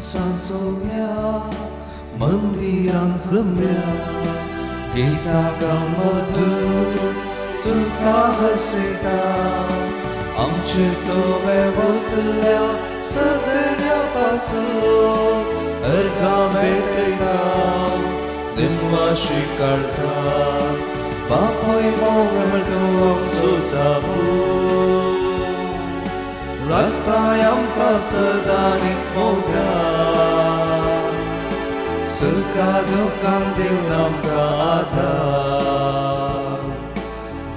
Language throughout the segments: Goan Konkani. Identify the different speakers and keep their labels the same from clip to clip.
Speaker 1: सांसोम्या मंदिरान जमल्या गीता गांव मधूर तुका हरसयता आमचे तोवे वतल्या सदण्या पासून अर्घां भेटयता दिनवाशी काळजा बापूय मोगळ तूं आमचो जाबू राखताय आमकां सदांच मोगान सुखा दुख्खान दिवन आमकां आदार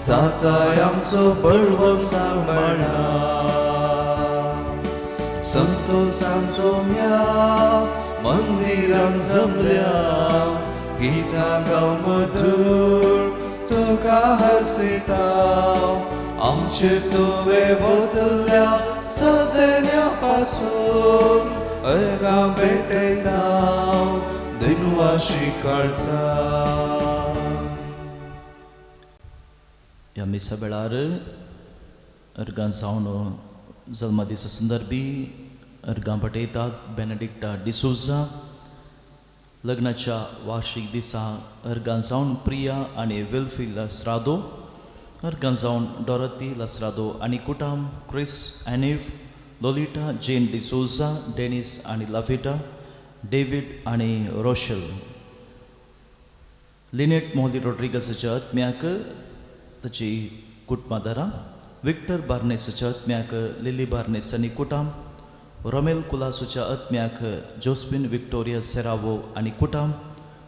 Speaker 1: जाताय आमचो बळवंत सांबाळा संतोषान सोम्या मंदिरान जमल्या गीता गांव मधूर तुका हसयता आमचे तुवें बदल्ल्या सदण्या पासून अर्घां भेटयता दिनवाशी काळजा.
Speaker 2: ह्या मिसा वेळार अर्गां जावन जल्मदिसा संदर्भी अर्गां पटयतात बेनेडिक्टा डिसोजा. लग्नाच्या वार्षिक दिसा अर्गां जावन प्रिया आनी वेल्फी लस्रादो, अर्गां जावन डॉरती लस्रादो आनी कुटाम क्रिस एनिव, लोलिटा जेन डिसोजा, डेनिस आनी लाफिटा, डेवीड आनी रोशल. लिनेट मोली रॉड्रिगसाच्या आत्म्याक ताची कुटुंबादारां, विक्टर बार्नेसाच्या आत्म्याक लिली बार्नेस आनी कुटाम, रोमेल कुलासूच्या आत्म्याक जोस्पिन विक्टोरिया सेरावो आनी कुटाम,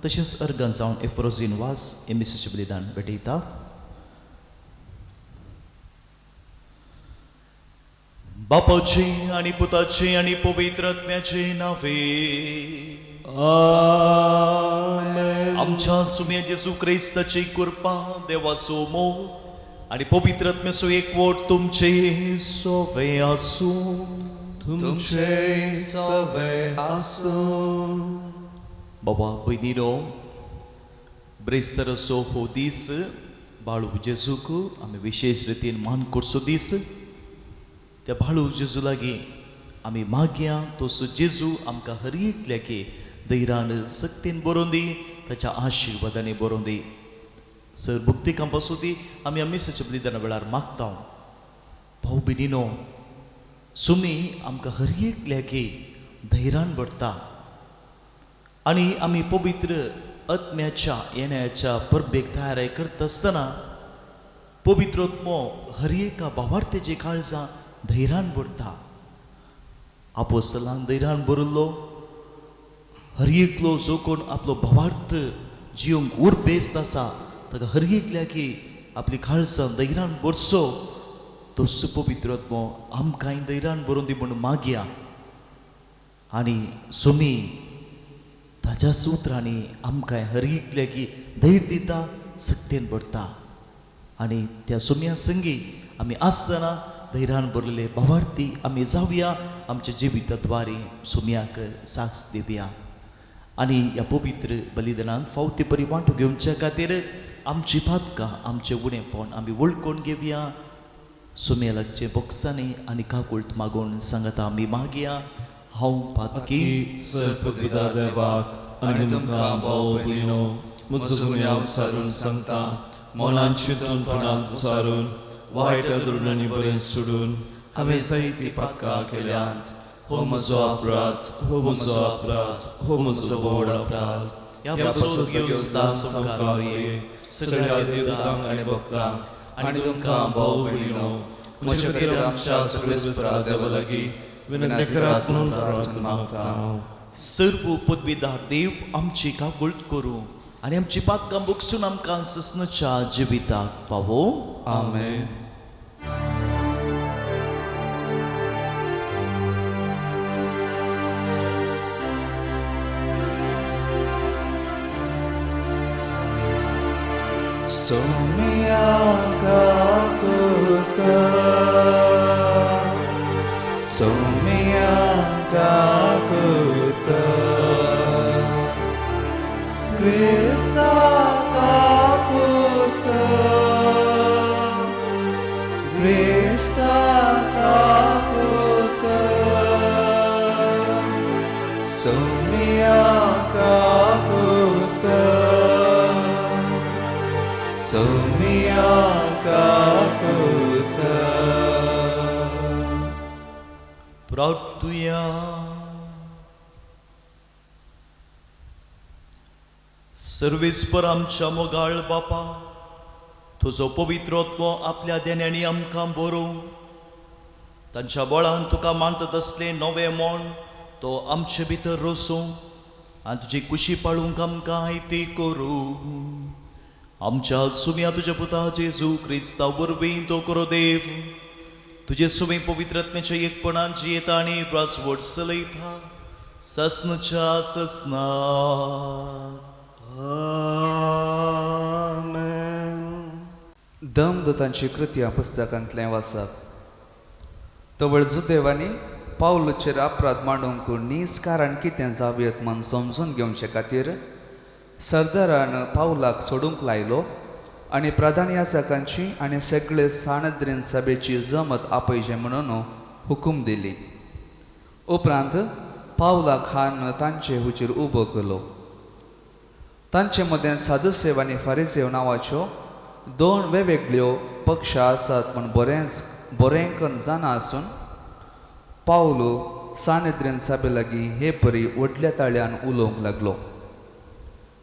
Speaker 2: तशेंच अर्गां जावन एफ्रोझीन वास हे मिसाचें बलिदान भेटयता. बापाचे आनी पुताचे आनी पवित्र आत्म्याचे नावे
Speaker 1: आमेन.
Speaker 2: आमच्या सुम्या जेजू क्रिस्ताची कृपा, देवाचो मोग आनी पवित्र आत्म्याचो एकवट तुमचे सोवे आसूं.
Speaker 1: तुमचे सोवे आसूं.
Speaker 2: बाबा भयणीनो, ब्रेस्ताराचो हो दीस बाळू जेजूक आमी विशेश रितीन मान करचो दीस. त्या बाळू जेजू लागीं आमी मागया तसो जेजू आमकां हर एकल्याक धैर्यान सक्तीन बरोवन दी, ताच्या आशिर्वादांनी बरोवन दी. सर भक्ती काम पासूं दी आमी मिसाच्या बलिदाना वेळार मागता. भाव भयणीनो, सुमी आमकां हर एकल्याक धैर्यान भरता आनी आमी पवित्र आत्म्याच्या येण्याच्या परबेक तयारी करता आसतना पवित्र आत्मो हर एका भावार्थेची काळजां धैर्यान भरता. आपोस्तलान धैर्यान भरिल्लो हर एकलो जो कोण आपलो भावार्थ जिवंक उर्बेस्त आसा ताका हर एकल्याक आपली काळजां धैर्यान भरचो तो सुपवित्र आत्मो आमकांय धैर्यान भरून दी म्हूण मागया. आनी सुमी ताज्या सुत्रांनी आमकां हर एकल्याक धैर्य दिता, सक्तेन भरता. आनी त्या सुम्या संगी आमी आसतना धैर्यान भरलेले भावार्थी आमी जावया, आमच्या जिविताद्वारे सुम्याक साक्ष दिवया. आनी ह्या पवित्र बलिदानांत फावती परी वांटो घेवच्या खातीर आमची पातकां, आमचें उणेपण आमी वळखून घेवया. सुम्या लागचे बोक्सांनी आनी काकुळट मागून सांगता आमी मागया. हांव पातकी
Speaker 1: सर्वपिता देवाक आनी तुमकां भाव भयणीनो म्हजो गुन्यांव सारून सांगता, मनान चिंतून तोंडान उचारून वायट दुर्णांनी बरें सोडून हांवें जायतीं पातकां केल्यांत. हो म्हजो अपराध, हो म्हजो अपराध, हो म्हजो व्हड अपराध.
Speaker 2: ह्या
Speaker 1: ह्या
Speaker 2: पासून
Speaker 1: पासून
Speaker 2: घेवन
Speaker 1: सामकार सगळ्या देवतांक आनी भक्तांक आनी तुमकां भाव भयणीनो म्हज्या खातीर आमच्या सगळेश्वरा देवा लागीं विनंती करात म्हणून प्रार्थना मागता.
Speaker 2: सर्व पदवीदार देव आमची काकुळट करूं आनी आमची पातकां बगसून आमकां ससनाच्या जिविताक पावो.
Speaker 1: आमेन. सोमिया काकुळट कर, सोमिया काकुळट कर, क्रिस्ता काकुळट कर, क्रिस्ता काकुळट कर,
Speaker 2: सर्वेस्पर आमच्या मोगाळ बापा, तुजो पवित्र आत्मो आपल्या देण्यांनी आमकां बरोवं, तांच्या बळान तुका मानतात असलें नवें मोण तो आमचे भितर रोसूं आनी तुजी कुशी पाळूंक आमकां आयती करूं। आमच्या सुम्या तुज्या पुता जेजू क्रिस्ता वरवीं तो करो देव, तुजे सुमे पवित्र आत्म्याच्या एकपणान जियेता आनी राजवट चलयता ससनच्या ससना।
Speaker 1: आमेन।
Speaker 3: दमदूतांची कृती पुस्तकांतलें वाचप। तवळ जुदेवांनी पावलूचेर अपराध मांडूंक नीज कारण कितें जावयत म्हूण समजून घेवचे खातीर सरदारान पावलाक सोडूंक लायलो आनी प्रधान याजकांची आनी सगळे सानद्रीन सभेची जमत आपयचे म्हणून हुकूम दिली। उपरांत पावलाक हान तांचे हुजीर उबो केलो। तांचे मदें सादुसेव आनी फारिसेव नांवाच्यो दोन वेगवेगळ्यो पक्षां आसात म्हूण बरेंच बरें करून जाणा आसून पावलो सानेद्रेन सभे लागीं हे परी व्हडल्या ताळ्यान उलोवंक लागलो।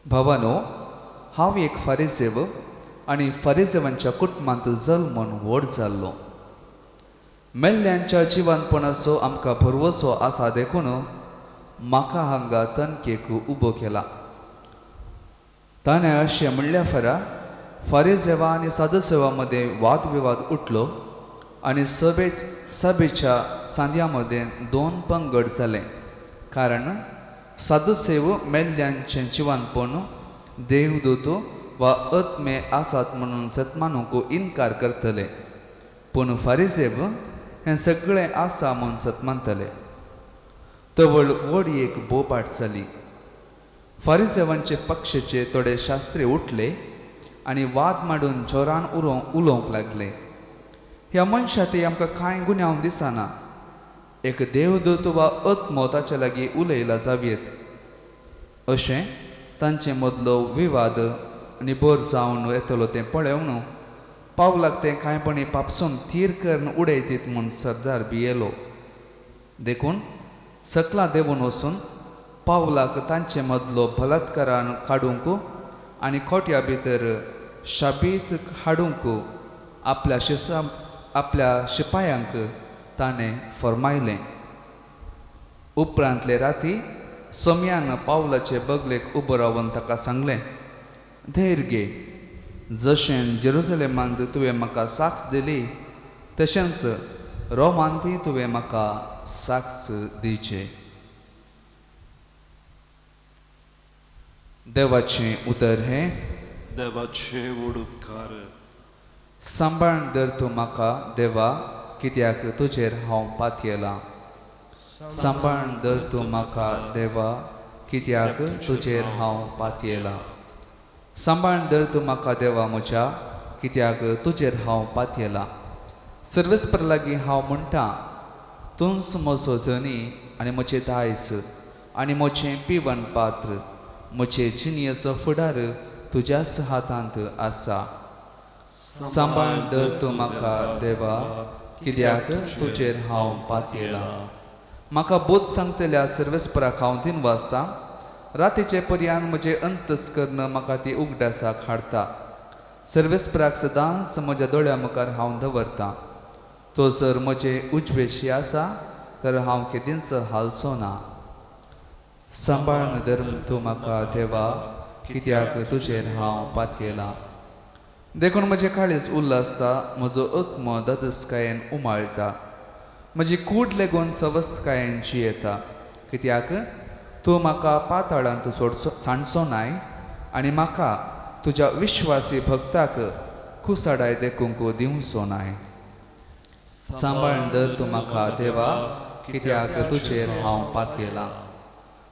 Speaker 3: भावानो, हांव एक फारिसेव आनी फारिसेवांच्या कुटुंबांत जल्मून व्हड जाल्लो। मेल्ल्यांच्या जिवनपणाचो आमकां भरवसो आसा देखून म्हाका हांगा तनकेक उबो केला। ताणें अशें म्हणल्या फरा फारिसेवा आनी सादुसेवा मदें वादविवाद उठलो आनी सभेच्या सांद्या मदें दोन पंगड जाले, कारण सादुसेव मेल्ल्यांचें जिवनपण देवदूत वा आत्मे आसात म्हणून सतमानूंक इनकार करतले, पूण फारिसेव हें सगळें आसा म्हूण सतमानतले। तवळ व्हड एक बोबाट जाली। फारिसेवांचे पक्षाचे थोडे शास्त्री उठले आनी वाद मांडून जोरान उलोवंक लागले। ह्या मनशा ते आमकां कांय गुन्यांव दिसना, एक देवदूत वा आत्मो ताचे लागीं उलयला जावयेत अशें तांचे मदलो विवाद निबर जावन येतलो तें पळोवन पावलाक तें कांयपणी पापसून थीर करून उडयतीत म्हूण सरदार भियेलो। देखून सकला देंवून वचून पावलाक तांचे मदलो बलात्कारान काडूंक आनी खोट्या भितर शाबीत हाडूंक आपल्या शिपायांक ताणें फर्मायलें। उपरांतले राती सोम्यान पावलाचे बगलेक उबो रावन ताका सांगलें, धैर्य घे, जशें जेरुजलेमांत तुवें म्हाका साक्ष दिली तशेंच रोमांतूय तुवें म्हाका साक्ष दिवचे। देवाचें उतर हें।
Speaker 1: देवाचे व्हड उपकार।
Speaker 3: सांबाळ धर तूं म्हाका देवा, कित्याक तुजेर हांव पातयेलां। सांबाळ धर तूं म्हाका देवा, कित्याक तुजेर हांव पातयेलां। सांबाळ धर तूं म्हाका देवा म्हज्या, कित्याक तुजेर हांव पातयेलां। सर्वेस्पर लागीं हांव म्हणटा, तूंच म्हजो धनी आनी म्हजें दायज आनी म्हजें पिवन पात्र, म्हजे जिणयेचो फुडार तुज्याच हातांत आसा। सांबाळ धर तूं म्हाका देवा, कित्याक तुजेर हांव पातयेलां। म्हाका बोध सांगतल्या सर्वेस्पराक हांव दिन वाचता, रातीचे पर्यान म्हजें अंतस्कर्ण म्हाका ती उगडासाक हाडटा। सर्वेस्पराक सदांच म्हज्या दोळ्या मुखार हांव दवरता, तो जर म्हजे उजवेशी आसा तर हांव केदींच हालचो ना। सांबाळ धर्म तूं म्हाका देवा, कित्याक तुजेर हांव पातयेलां। देखून म्हजें काळीज उल्लासता, म्हजो आत्मो दादोसकायेन उमाळटा, म्हजी कूड लेगून सवस्तकायेन जियेता, कित्याक तूं म्हाका पाताळांत सोडचो सांडचो नाय आनी म्हाका तुज्या विश्वासी भक्ताक कुसाडाय देखूंक दिवचो नाय। सांबाळ धर तूं म्हाका देवा, कित्याक तुजेर हांव पातयेलां।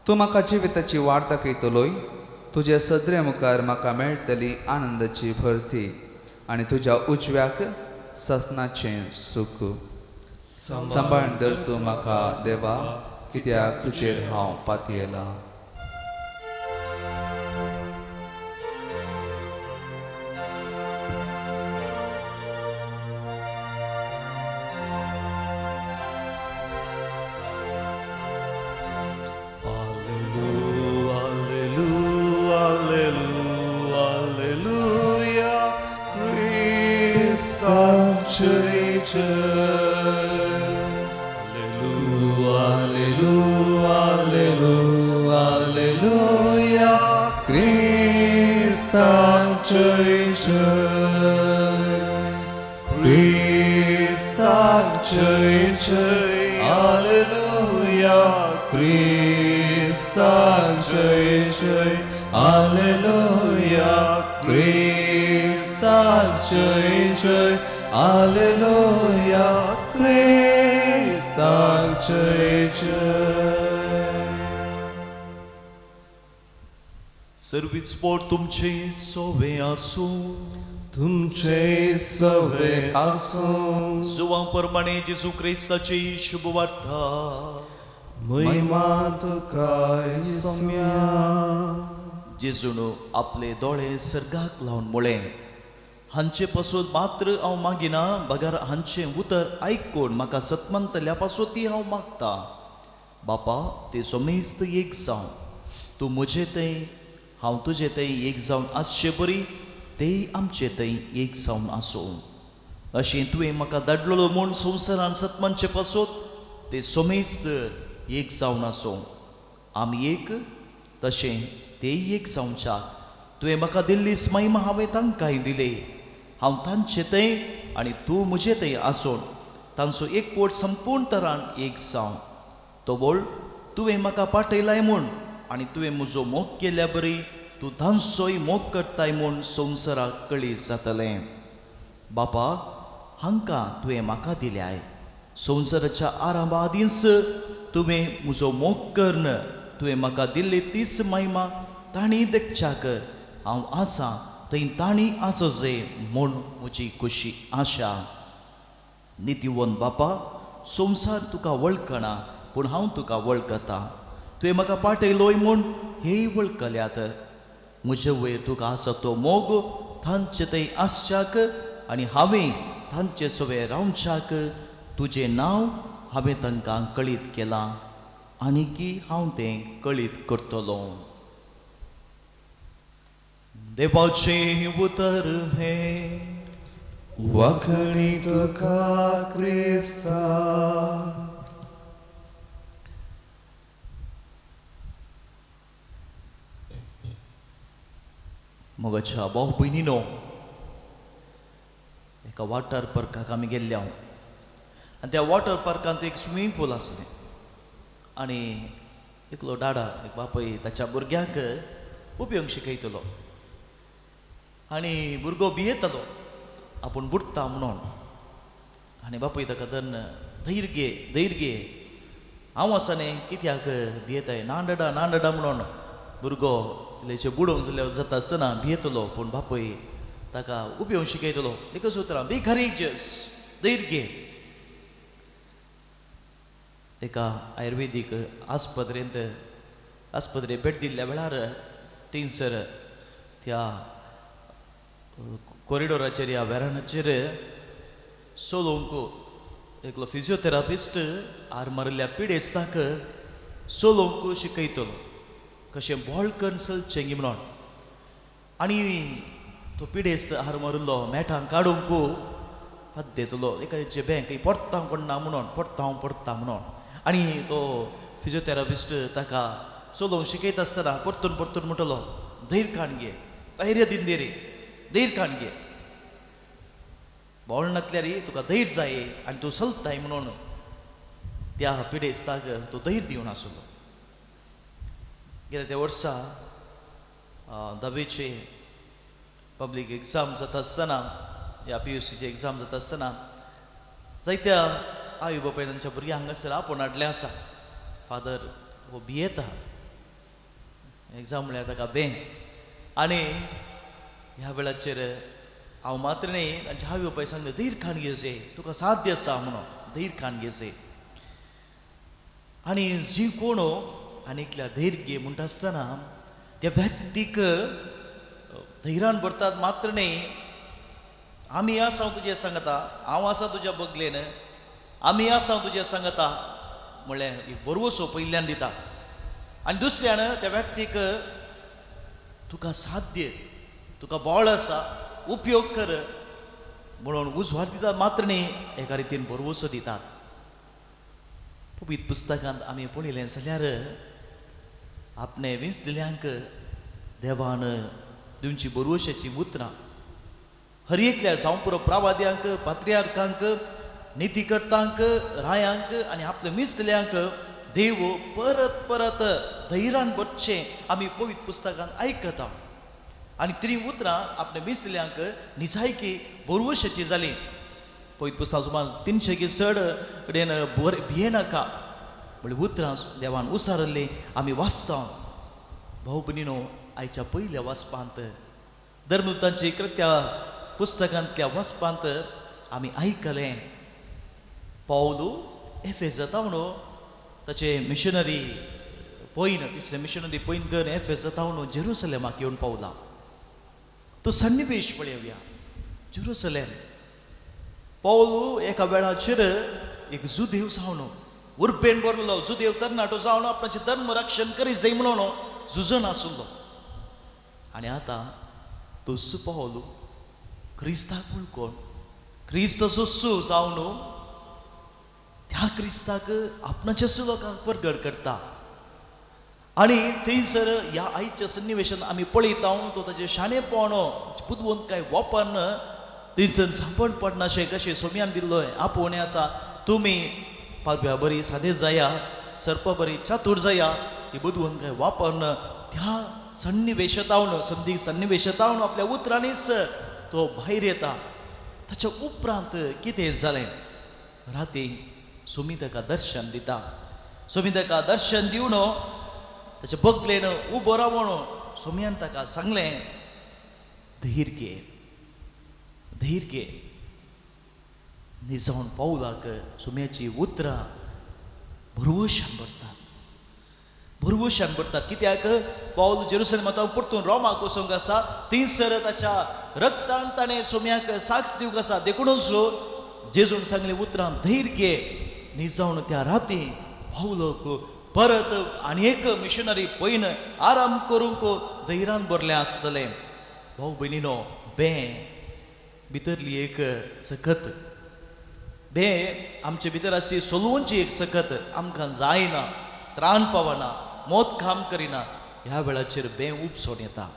Speaker 3: तूं म्हाका जिविताची वाट दाखयतलोय, तुजे सदरे मुखार म्हाका मेळटली आनंदाची भरती आनी तुज्या उजव्याक ससनाचें सूख। सांबाळ धर तूं म्हाका देवा, कित्याक तुजेर हांव पातयेलां।
Speaker 1: Alleluia, alleluia, जय जय. Alleluia, alleluia, alleluia, क्रिस्ताक जय जय. क्रिस्ताक जय जय, alleluia, क्रिस्ताक जय जय, alleluia, क्रिस्ताक जय जय, alleluia, क्रिस्ताक जय जय.
Speaker 2: सर्वीच पोट तुमचे सोवे आसूं.
Speaker 1: तुमचे सवे आसूं.
Speaker 2: जुवां प्रमाणे जेजू क्रिस्ताची शुभवार्ता.
Speaker 1: महिमा तुका सोम्या.
Speaker 2: जेजून आपले दोळे सर्गाक लावन म्हळें, हांचे पासून मात्र हांव मागिना, बगर हांचें उतर आयकून म्हाका सतमंतल्या पासून हांव मागता. बापा, ते समेस्त एक जावं, तूं म्हजे थंय हांव तुजे थंय एक जावन आसचे बरी तेय आमचे थंय एक जावन आसूं. अशें तुवें म्हाका धाडलेलो म्हूण संवसारान सतमानचे पासून ते समेस्त एक जावन आसूं. आमी एक तशें तेय एक जावच्याक तुवें म्हाका दिल्ली महिमा हांवें तांकांय दिली. हांव तांचे थंय आनी तूं म्हजे थंय आसून तांचो एकवट संपूर्ण तरान एक जावं. तोवळ तुवें म्हाका पाठयलाय म्हूण आनी तुवें म्हजो मोग केल्या बरी तूं तांचोय मोग करताय म्हूण संवसाराक कळीत जातलें. बापा, हांकां तुवें म्हाका दिल्याय. संवसाराच्या आरंभा आदींच तुवें म्हजो मोग करून तुवें म्हाका दिल्ली तीच महिमा तांणी देखच्याक हांव आसा थंय तांणी आसो म्हूण म्हजी खोशी आशा. नितीवंत बापा, संवसार तुका वळखना, पूण हांव तुका वळखता. तुवें म्हाका पाठयलोय म्हूण हेय वळखल्यात. म्हजे वयर तुका आसा तो मोग तांचे थंय आसच्याक आनी हांवें तांचे सवें रावच्याक तुजें नांव हांवें तांकां कळीत केलां आनी की हांव तें कळीत करतलो. देवाचें उतर हें.
Speaker 1: वखणी तुका क्रिस्ता.
Speaker 2: मोगाच्या भाव भयणीनो, एका वॉटर पार्काक आमी गेल्ले हांव आनी त्या वॉटर पार्कांत एक स्विमींग पूल आसलें आनी एकलो डाडा, एक बापूय ताच्या भुरग्यांक उपयोग शिकयतलो आनी भुरगो भियेतालो आपूण बुडटा म्हणून. आनी बापूय ताका धरून धैर्य घे, धैर्य घे, हांव आसा न्ही, कित्याक भियेताय, ना डडा ना डडा म्हणून भुरगो इल्लेशें बुडोवंक जाल्यार जाता आसतना भियेतलो, पूण बापूय ताका उपयोग शिकयतलो एकच उतरां, बी करेजस, धैर्य घे. एका आयुर्वेदीक आस्पत्रेंत आस्पत्रे भेट दिल्ल्या वेळार थंयसर त्या कॉरिडोराचेर ह्या वेरांडाचेर चलोवंक एकलो फिजियोथेरापिस्ट आर मारिल्ल्या पिडेस्ताक चलोवंक शिकयतलो कशें बॉल करून चलचें म्हणून. आनी तो पिडेस्त हार मारिल्लो मेठां काडूंक पद्देतलो एकाचे बँक पडटा कोण ना म्हणून, पडटा हांव पडटा म्हणून. आनी तो फिजियोथेरापिस्ट ताका चलोवंक शिकयता आसतना परतून परतून म्हणटलो, धैर्य काण घे, धैर्य दिंदेरी, धैर्य काण घे, बोळ नातल्यार तुका धैर्य जाय आनी तूं चलताय म्हणून त्या पिडेस्ताक तो धैर्य दिवन आसलो. गेल्या त्या वर्सा धावेचे पब्लीक एग्जाम जाता आसतना ह्या पी यू सीची एग्जाम जाता आसतना जायत्या आवय बापाय तांच्या भुरग्यांक हांगासर आपोवन हाडलें आसा. फादर हो भियेता, एग्जाम म्हळ्यार ताका बें. आनी ह्या वेळाचेर हांव मात्र न्ही तांच्या आवय बापाय सांगलें, धैर्य खाण घेवचें, तुका साध्य आसा म्हणून, धैर्य खाण घेवचें. आनी जी कोण आनी एकल्या धैर्य घे म्हणटा आसतना त्या व्यक्तीक धैर्यान भरतात मात्र न्ही, आमी आसा हांव तुजें सांगता, हांव आसा तुज्या बगलेन, आमी आसा हांव तुजें सांगता म्हणलें एक भरवसो पयल्यान दिता. आनी दुसऱ्यान त्या व्यक्तीक तुका साध्य, तुका बळ आसा, उपयोग कर, म्हणून उजवाड दितात मात्र न्ही, एका रितीन भरवसो दितात. पवित्र पुस्तकांत आमी पळयलें जाल्यार आपणे विंचलेल्यांक देवान दिवची भरवशाचीं उतरां हर एकल्या जावं पुरो प्रावाद्यांक, पात्रियार्कांक, नितीकर्तांक, रायांक आनी आपल्या मिसतल्यांक देव परत परत धैर्यान भरचें आमी पवित्र पुस्तकांत आयकता. आनी त्री उतरां आपल्या मिसतल्यांक निजायकी भरवशाची जाली. पवित्र पुस्तकां सुमार 300 की चड कडेन भियेनाका म्हणल्यार उतरां देवान उसारिल्लीं आमी वाचता. भाव भयणीनो, आयच्या पयल्या वाचपांत धर्मदूतांची कृत्या पुस्तकांतल्या वाचपांत आमी आयकलें पावलू एफेजातावन ताचे मिशनरी पयन, तिसरे मिशनरी पयन कर एफेजातावन जेरुसलेमाक येवन पावला. तो सन्निवेश पळोवया. जेरुसलेम पावलू एका वेळाचेर एक जुदेव जावन उर्बेन भरलो जुदेव तरणाटो जावन आपणाचें धर्म रक्षण करी जाय म्हणून झुजन आसलो. आनी आतां तोच पावलू क्रिस्ताक वळखून क्रिस्ताचो सु जावन त्या क्रिस्ताक आपणाच्याच लोकांक परगट करता. आनी थंयसर ह्या आयच्या सन्निवेशान आमी पळयता तो ताजें शाणेपण बुदवंतकाय वापरून थंयसर सांपण पडनाशें कशें सोम्यान दिल्लो आपोवणें आसा, तुमी पारव्या बरी सादे जाया, सर्पा बरी चातूर जाया, ही बुदवंतकाय वापरून त्या सन्निवेशतावन संदी सन्निवेशतावन आपल्या उतरांनीच तो भायर येता. ताच्या उपरांत कितें जालें, राती सोमी ताका दर्शन दिता. सोमी ताका दर्शन दिवन ताच्या बगलेन उबो रावन सोम्यान ताका सांगलें, धैर्य घे, धैर्य घे. निजावन पावलाक सोम्याची उतरां भरवशान भरतात, भरवशान भरतात. कित्याक पावल जेरुसलेमांत परतून रोमाक वचूंक आसा, थंयसर ताच्या रक्तान ताणें सोम्याक साक्ष दिवंक आसा. देखूनच जेजून सांगलें उतरां धैर्य घे. निजावन त्या राती पावलोक परत आनी एक मिशनरी पयन आराम करूंक धैर्यान भरलें आसतलें. भाव भयणीनो, बें भितरली एक सकत, बें आमचे भितर आसली सोलोवची एक सकत आमकां जायना, त्राण पावना, मोत काम करिना, ह्या वेळाचेर बें उपसोन येता.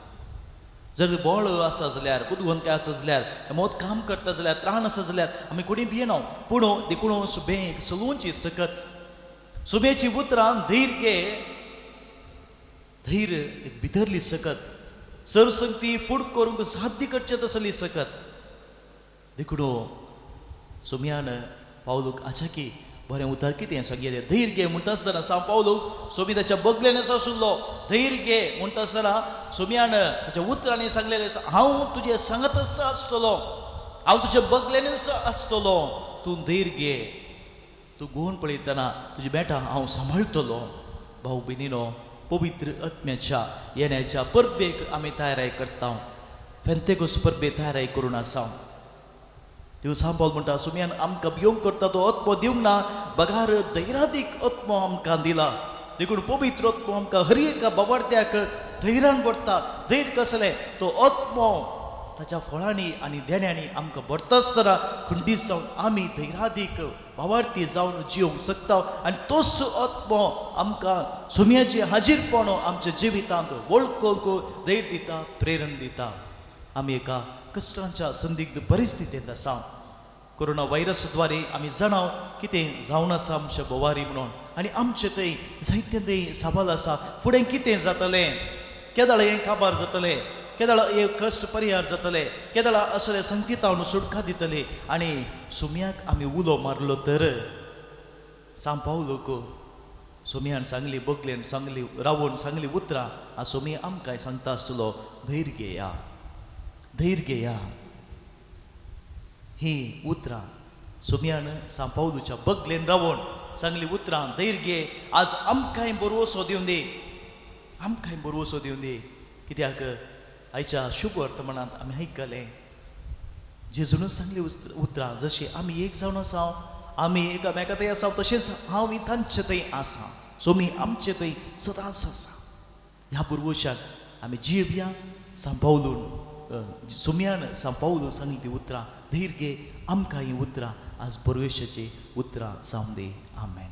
Speaker 2: जर बळ आसा जाल्यार, बुदवंतकाय आसा जाल्यार, मोत काम करता जाल्यार, त्राण आसा जाल्यार आमी कोणी भियेना. पूण देखून बें एक सोलोवची सकत, सुमेची उतरां धैर्य घे, धैर्य एक भितरली सकत, सरसंगती फूड करूंक साध्य करचें तसली सकत. देखून सोम्यान पावलूक आचाकी बरें उतर कितें सांगलें, धैर्य घे म्हणटा आसतना सांव पावलूक सोमी ताच्या बगलेन आसुल्लो. धैर्य घे म्हणटा आसतना सोम्यान ताच्या उतरांनी सांगलेलें, हांव तुजें सांगतच आसतलो, हांव तुज्या बगलेनच आसतलो, तूं धैर्य घे, तूं गुण पळयतना तुजी बेटां हांव सांबाळटलो. भाव भयणीनो, पवित्र आत्म्याच्या येण्याच्या परबेक आमी तयाराय करता, फेंतेकोस परबे तयाराय करून आसा. देव सांबाळ म्हणटा सोम्यान आमकां भियोंक करता तो आत्मो दिवंक ना, बगार धैर्यादीक आत्मो आमकां दिला. देखून पवित्र आत्मो आमकां हर एका बाबार्थ्याक धैर्यान भरता. धैर्य कसलें, तो आत्मो ताच्या फळांनी आनी देण्यांनी आमकां भरता आसतना खंडीत जावन आमी धैर्यादीक भावार्थी जावन जियोंक शकता. आनी तोच आत्मो आमकां सोम्याचें हाजीरपण आमच्या जिवितांत वळखूंक धैर्य दिता, प्रेरण दिता. आमी एका कश्टांच्या संदिग्ध परिस्थितींत आसा. कोरोना व्हायरसद्वारे आमी जाणाव कितें जावन आसा आमच्या बोवारी म्हणून, आनी आमचे थंय जायते थंय सवाल आसा, फुडें कितें जातलें, केदळ हें काबार जातलें, केदळ हे कश्ट परिहार जातले, केदळ असले संगीतावन सुटका दितले. आनी सोम्याक आमी उलो मारलो तर सांव पावलोक सोम्यान सांगली बगलेन सांगली रावून सांगली उतरां सोमी आमकां सांगता आसतलो, धैर्य घेया, धैर्य घेया. ही उतरां सोम्यान सांव पावलूच्या बगलेन रावून सांगली उतरां धैर्य घे, आज आमकांय बरवसो दिवन दी, आमकांय बरवसो दिवन दी. कित्याक आयच्या शुभ वर्तमानांत आमी आयकलें जेजूनच सांगली उतरां, जशी आमी एक जावन आसा, आमी एकामेका थंय आसा, तशेंच हांव तांचे थंय आसा, सोमी आमचे थंय सदांच आसा. ह्या पुर्वशाक आमी जिवया सांव पावलून सुम्यान सांव पावलो सांगली ती उतरां धीर घे आमकां हीं उतरां आज परवेशाची उतरां जावं दी. आमेन.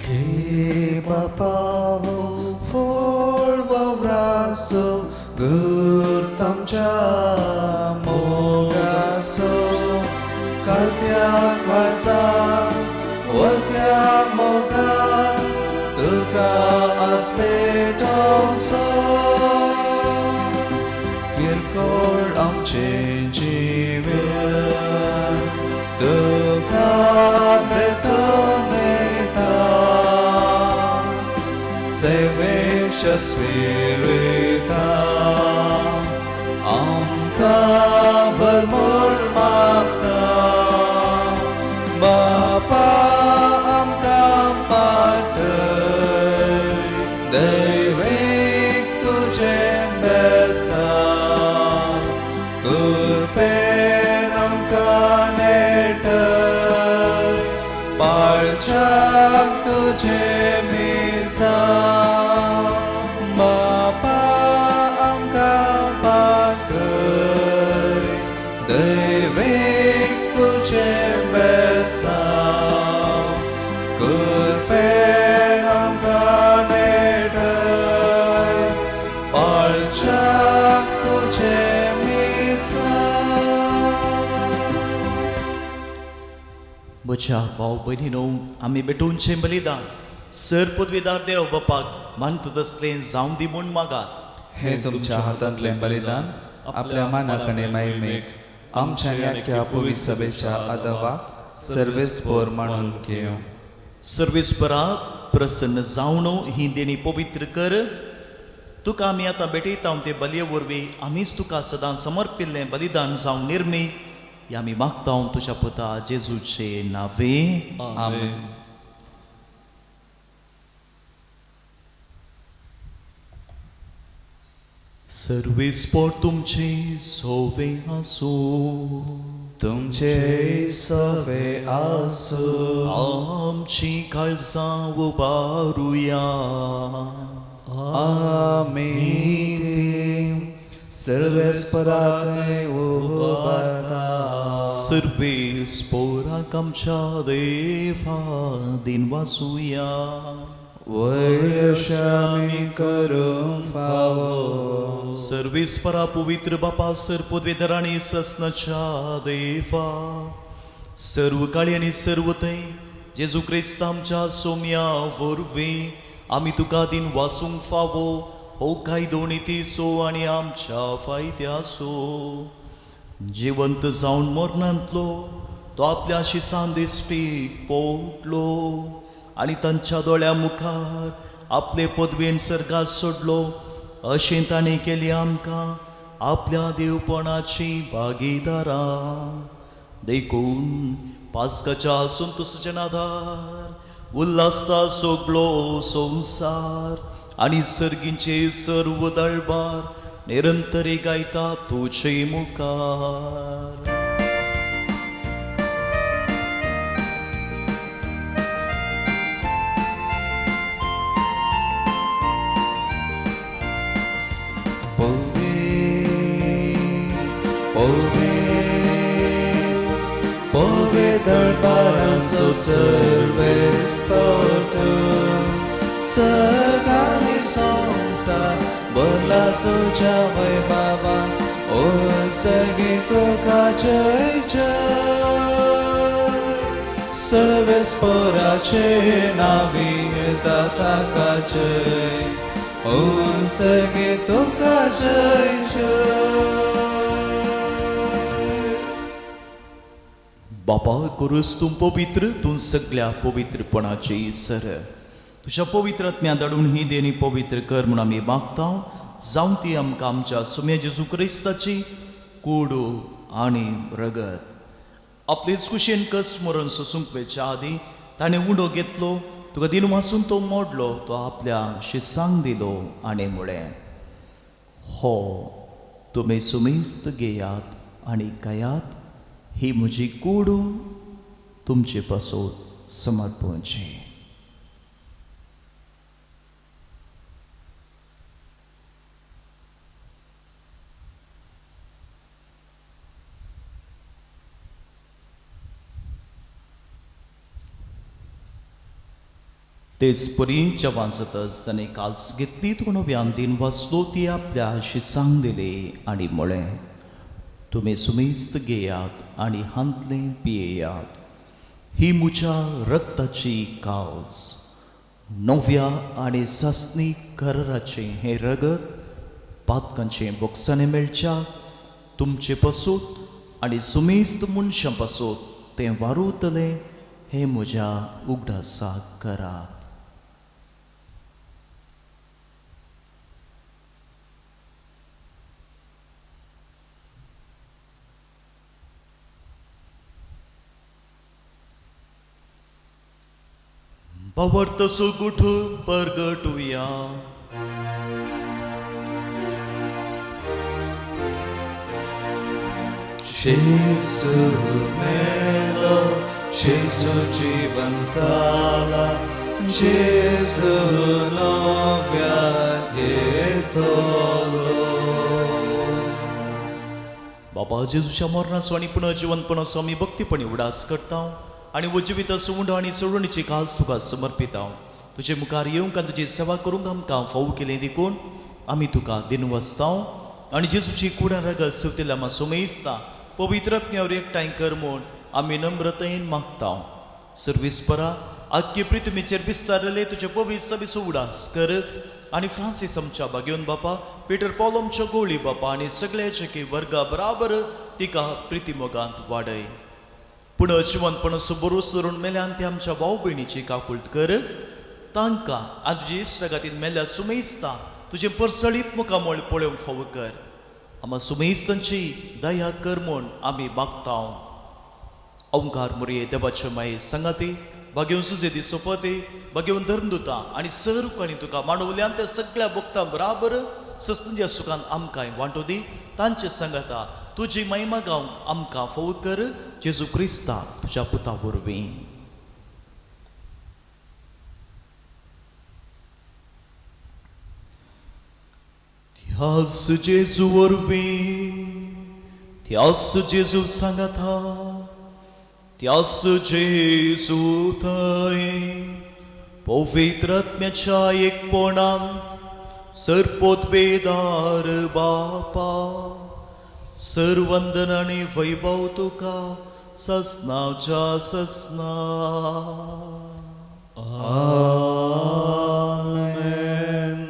Speaker 3: घे बापा हो फळ वावरासो गुर्त आमच्या मोगासो कालत्या काळजा वरत्या मोगान तुका आज पेटोवचो किरकोळ आमचें जिवीत तुका भेटोवन येता सेवेच्या स्पिरिता आमकां भरमूण मागता बापा आमकां पाठय दैवीक तुजें बेसांव कृपेन आमकां नेटय पाळच्याक तुजें मिसांव बापा आमकां पाठय दैवीक तुजें बेसांव कृपेन आमकां नेटय पाळच्याक तुजें मिसांव.
Speaker 2: म्हज्या भाव भयणीनो आमी भेटोवचें बलिदान सर पदवीदार देव बापाक मानता तसलें जावं दी म्हूण मागात.
Speaker 3: हे तुमच्या हातांतलें बलिदान आपल्या मानाक आनी महिमेक आमच्या ह्या पवित्र सभेच्या आदावाक सर्वेस्पोर मानून घेवं.
Speaker 2: सर्वेस्परा प्रसन्न जावन ही देणी पवित्र कर. तुका आमी आतां भेटयता ते बलये वरवीं आमीच तुका सदां समर्पिल्लें बलिदान जावं निर्मी हे आमी मागता तुज्या पुता जेजूचे नावे.
Speaker 3: आमेन.
Speaker 2: सर्वेस्पोर तुमचे सोवे आसूं.
Speaker 3: तुमचे सवे आसूं.
Speaker 2: आमची काळजां उबारुया.
Speaker 3: आमी ती सर्वेस्पराकय उबारता.
Speaker 2: सर्वेस्पोराक आमच्या देवा दिन वासुया.
Speaker 3: वयशामी करूंक फावो.
Speaker 2: सर्वेस्परा पवित्र बापा सर पदवेधर आनी ससनाच्या देवा सर्व काळी आनी सर्व थंय जेजू क्रिस्त आमच्या सोम्या वरवीं आमी तुका दिन वासूंक फावो हो कायदो नितीचो आनी आमच्या फायद्याचो. जिवंत जावन मरणांतलो तो आपल्या शिसान दिसपीक पोटलो आनी तांच्या दोळ्या मुखार आपले पदवेन सर्गार सोडलो अशें ताणें केलें आमकां आपल्या देवपणाची भागीदारां. देखून पास्काच्या संतोसाच्या आधार उल्हासता सगळो संवसार आनी सर्गींचे सर्व दळबार निरंतरी गायता तुजे मुखार.
Speaker 3: पोवे दळपाराचो सर्वेस्पोर सगळी संवसार भरला तुज्या वैभवान ओ सगळी तुका जय जय. सर्वेस्पोराचे नावी येता ताका जय ओ सगळी तुका जय जय.
Speaker 2: बापा करूस तूं पवित्र तूं सगळ्या पवित्रपणाची सर तुज्या पवित्र आत्म्या धाडून ही देणी पवित्र कर म्हूण आमी मागता. जावं ती आमकां आमच्या सुम्या जेजू क्रिस्ताची कुडू आनी रगत. आपलेच कुशेन कस मरण सोसूंक वेच्या आदीं ताणें उंडो घेतलो तुका दिन वासून तो मोडलो तो आपल्या शिसांक दिलो आनी म्हळें हो तुमी सुमेस्त घेयात आनी खायात ही म्हजी कुडू तुमचे पासत समर्पणचें. तेच परी जेवण जातच ताणें काल्स घेतली, तो नव्यान दिन वाचलो, ती आपल्या शिसांक दिली आनी म्हळें, तुमी सुमेस्त घेयात आनी हांतलें पियेयात, ही म्हज्या रक्ताची काल्स, नव्या आनी सासणी कराराचें हें रगत पातकांचें बोक्साणें मेळच्या तुमचे पासून आनी सुमेस्त मनशां पासून तें वारुतलें, हें म्हज्या उगडासाक करात. भावार्थ सुगूठ परगटुया.
Speaker 1: जेजू मेलो, जेजू जीवन जाला, जेजू नव्यान येतलो.
Speaker 2: बाबा जेजूच्या मरणाचो आनी पुनर्जिवनपणाचो आमी भक्तीपणी उडास करता आनी उज्जीविताचो उंडो आनी सोडवणीची काज तुका समर्पिता. तुजे मुखार येवंक आनी तुजी सेवा करूंक आमकां फावो केलें देखून आमी तुका दिनवासता आनी जेजूची कुडां रगत सुतिल्ल्या आमा सुमेस्ता पवित्रज्ञावर एकठांय कर म्हूण आमी नम्रतायेन मागता. सर्वीस परा आख्खे पृथ्वीचेर विस्तारलेले तुजे पवित्र सभेचो उडास कर आनी फ्रांसीस आमच्या बागेवन बापा, पिटर पॉल आमच्या गोळी बापा आनी सगळ्या चकी वर्गा बराबर तिका प्रितीमोगांत वाडय. पूण जिवनपणाचो बरोस धरून मेल्यान ते आमच्या भाव भयणीची काकुळट कर, तांकां आनी तुजे इश्टागातीन मेल्ल्या सुमेस्ता तुजें परसळीत मुखामळ पळोवंक फावो कर. आमा सुमेस्तांची दया कर म्हूण आमी मागता. ओंकार मुरये देवाचे माये सांगाती बागेवन सुजेदी सोपती बागेवन धर्मदुता आनी सर काणी तुका मांडवल्यान त्या सगळ्या भक्तां बराबर सस्तंज्या सुखान आमकांय वांटो दी. तांचे सांगाता तुजी महिमा गावंक आमकां फावो कर, जेजू क्रिस्ता तुज्या पुता वरवीं. ध्यास जेजू वरवीं, ध्यास जेजू सांगाता, त्यास जेजू थंय पवित्र आत्म्याच्या एकपणांत सरपोतबेदार बापा, सरवंदन आनी वैभव तुका ससनाच्या ससना.
Speaker 1: आमेन.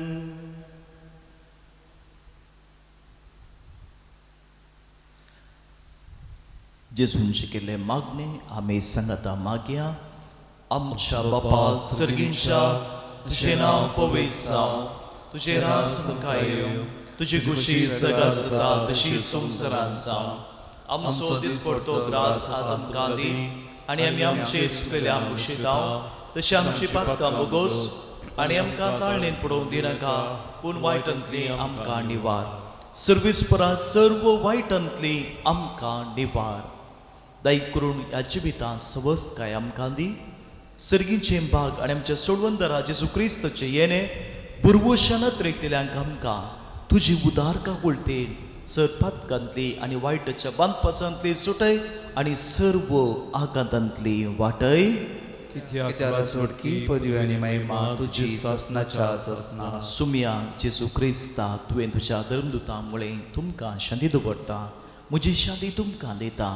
Speaker 2: जेजून शिकिल्ले मागणे आमी सांगाता मागया. आमच्या बापा सर्गींच्या, तुजें नांव पवित्र जावं, तुजें रास आमकां येवं, तुजी खुशी सगळ्या जाता तशी संवसारांत जावं. आमचो दिसपडतो ग्रास आज आमकां दी आनी आमी आमचे चुकलेल्या मुशितांव तशें आमची पातकां बोगोस आनी आमकां ताळणेन पडोवंक दिनाका, पूण वायटांतली आमकां निवार. सर्वीस परा सर्व वायटांतली आमकां निवार. दायक करून ह्या जिवितांत सवस्तकाय आमकां दी. सर्गीचें भाग आनी आमच्या सोडवंदरा जेजू क्रिस्ताचें येणें पुर्वशान त्रेकतल्यांक आमकां तुजी उदार काकुळतेन सर पातकांतली आनी वायटाच्या बांदपासांतली सुटय आनी सर्व आघातांतली वाटय.
Speaker 3: कित्याक सोडकी पदवी आनी महिमा तुजी ससनाच्या ससना.
Speaker 2: सुमया जेजू क्रिस्ता, तुवें तुज्या धर्मदुता मुळे तुमकां शांती दवरता, म्हजी शांती तुमकां दिता.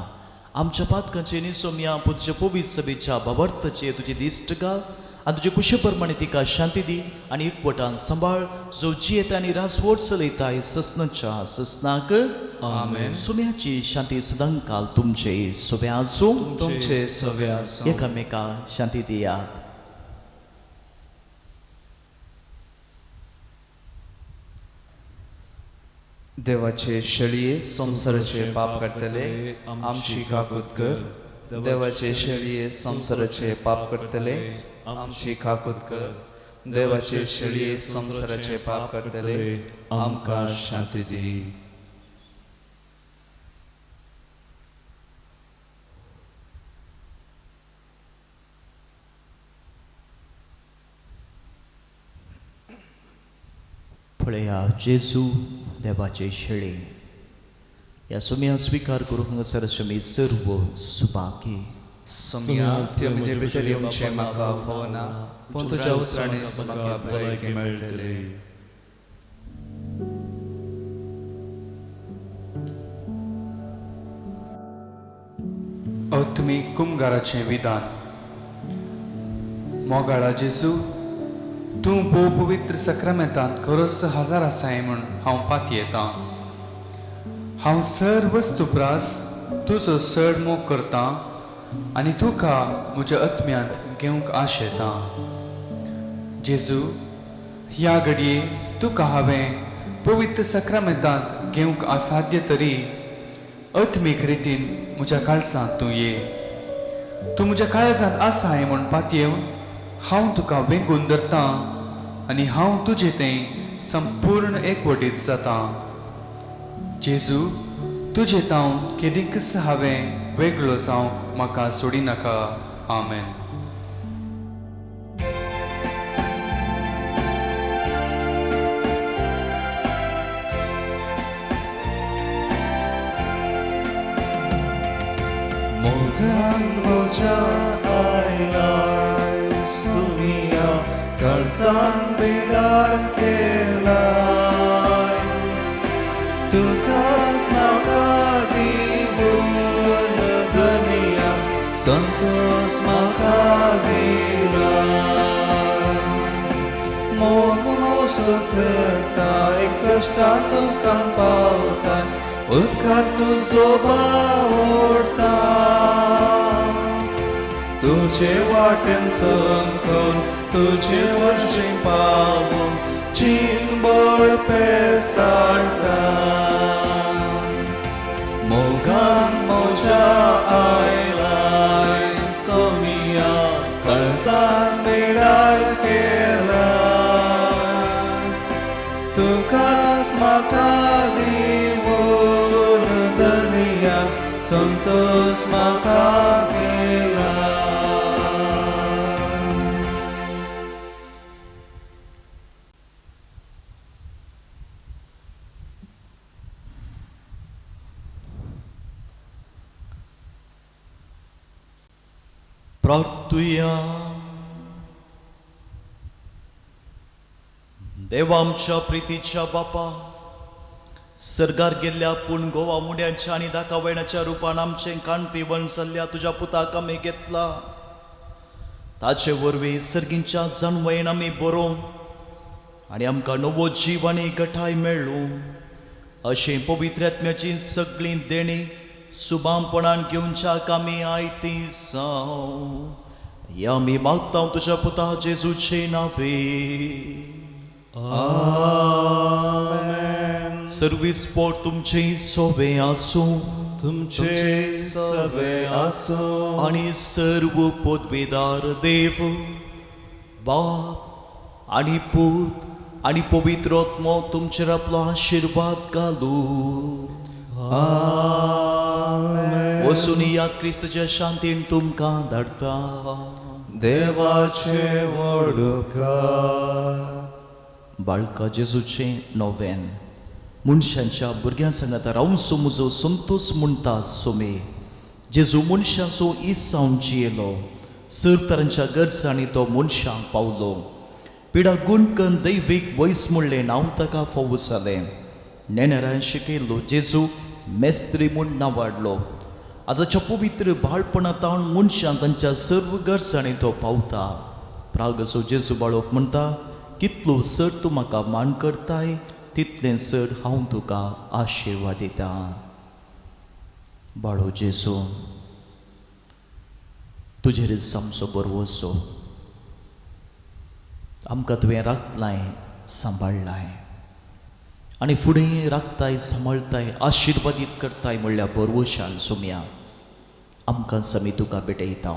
Speaker 2: आमच्या पातकांचे न्ही सोमया, पूण तुज्या पवित्र सभेच्या भावार्थाचे तुजी दिश्ट घाल आनी तुजे कुशे प्रमाणे तिका शांती दी आनी एकवटान सांबाळ, जो जियेता आनी रासवट चलयताय ससनाच्या ससनाक.
Speaker 3: आमेन.
Speaker 2: सुम्याची शांती सदांकाल तुमचे सोब्या आसूं.
Speaker 3: तुमचे सवे आसूं.
Speaker 2: एकामेका शांती दियात.
Speaker 3: देवाचे शेळये संवसाराचे पाप काडटले, आमची काकूत कर. देवाचे शेळये संवसाराचे पाप काडटले, आमची काकूत कर. देवाचे शेळये संवसाराचे पाप काडटले, आमकां शांती दी.
Speaker 2: पळया जेजू देवाचे शेळी ह्या सोम्या स्विकार करूंक हांगासर आमी सर्व सुभागी.
Speaker 3: सोम्या, तुवें म्हजे भितर येवचें म्हाका फावना, पूण तुज्या उतरांनीच म्हाका भलायकी मेळटली.
Speaker 4: अत्मीक कुमगाराचें विधान. मोगाळा जेजू, तूं भोव पवित्र सक्रामेंतांत खरोच हजार आसाय म्हूण हांव पातयेतां. हांव सर वस्तू प्रास तुजो चड मोग करतां आनी तुका म्हज्या आत्म्यांत घेवंक आशेतां. जेजू, ह्या घडये तुका हांवें पवित्र सक्रामेंतांत घेवंक असाध्य तरी आत्मीक रितीन म्हज्या काळजांत तूं ये. तूं म्हज्या काळजांत आसाय म्हूण पातयेवन हांव तुका वेंगून धरतां आनी हांव तुजे थंय संपूर्ण एकवटीत जातां. जेजू, तुजे तावन केदींकच हांवें वेगळो जावंक म्हाका सोडिनाका. आमेन.
Speaker 1: मोगान म्हज्या आयलाय सुमिया, काळजान बिडार केलाय. तुकाच म्हाका दिवन धनिया, संतोष म्हाका दिलाय. मोग मोसो करताय, कश्टां तुका पावताय, उदकांत तुजो बावडटा. तुजे वाटेन चमकोन, तुजे वर्शीं पावोन, चिंबर पेसाडटा. मोगान म्हज्या आयलाय सोमिया, काळजान मेळार केलाय. तुकाच म्हाका दिवन धनिया, संतोष म्हाका केला.
Speaker 2: प्रार्थुया. देवा आमच्या प्रितीच्या बापा, सर्गार गेल्ल्या पूण गोवा मुड्यांच्या आनी दाकावयणाच्या रुपान आमचें कान पिवन चल्ल्या तुज्या पुताक आमी घेतला. ताचे वरवीं सर्गींच्या जाणवयन आमी बरोवं आनी आमकां नवो जीव आनी गठाय मेळूं अशें पवित्र आत्म्याचीं सगळीं देणीं सुबामपणान घेवच्याक आमी आयती जावं. हे आमी मागता तुज्या पुता जेजूचे नांवे.
Speaker 1: आमेन.
Speaker 2: सर्वीस पोट तुमचे सोवे आसूं,
Speaker 1: तुमचे सवे आसूं,
Speaker 2: आनी सर्व पदवेदार देव बाप आनी पूत आनी पवित्र आत्मो तुमचेर आपलो आशिर्वाद घालूं.
Speaker 1: आमेन.
Speaker 2: वचून याद क्रिस्तच्या शांतीन तुमकां धाडटा.
Speaker 1: देवाचे व्हड उपकार.
Speaker 2: बाळका जेजूचें नोवेन. मनशांच्या भुरग्यां सांगाता रावंचो म्हजो संतोष म्हणटा सोमे. जेजू मनशांचो इसावन जियेलो, सर तरांच्या गरजांनी तो मनशांक पावलो. पिडा गुणकन दैवीक वयस म्हणलें नांव ताका फावो जालें. नेणारान शिकयलो जेजू मेस्त्री म्हूण नांवाडलो. आतांच्या पवित्र बाळपणा तावन मनशां तांच्या सर्व गरजांनी तो पावता. प्रागसो जेजू बाळोक म्हणटा, कितलो सर तूं म्हाका मान करताय तितलें सर हांव तुका आशिर्वाद दितां. बाळो जेजू, तुजेर आमचो बरवसो, आमकां तुवें राखलाय सांबाळ्ळाय आनी फुडें राखताय सांबाळताय आशिर्वादीत करताय म्हणल्यार बरवशान सोम्या आमकां समी तुका भेटयता.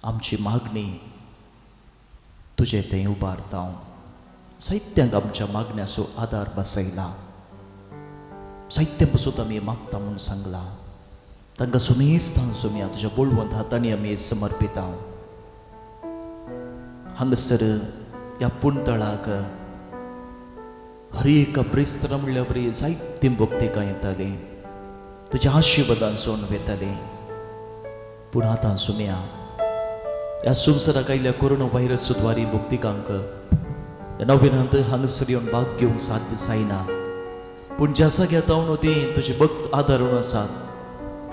Speaker 2: आमची मागणी तुजें थंय उबारता. साहित्यांक आमच्या मागण्याचो आदार बसयला. साहित्य पसून आमी मागता म्हूण सांगलां. तांकां सुमेस्थान सोम्या तुज्या बळवंत हातांनी आमी समर्पिता. हांगासर ह्या पुणतळाक हर एका ब्रेस्तारा म्हणल्यार बरी जायतीं भक्तिकां येतालीं, तुज्या आशिर्वादान सोडून वेतालीं. पूण आतां सुमया ह्या संवसाराक आयिल्ल्या कोरोना व्हायरस द्वारी भक्तिकांक ह्या नव्यानांत हांगासर येवन भाग घेवंक साध्य जायना. पूण ज्या जाग्यार जावन ती तुजे भक्त आदारून आसात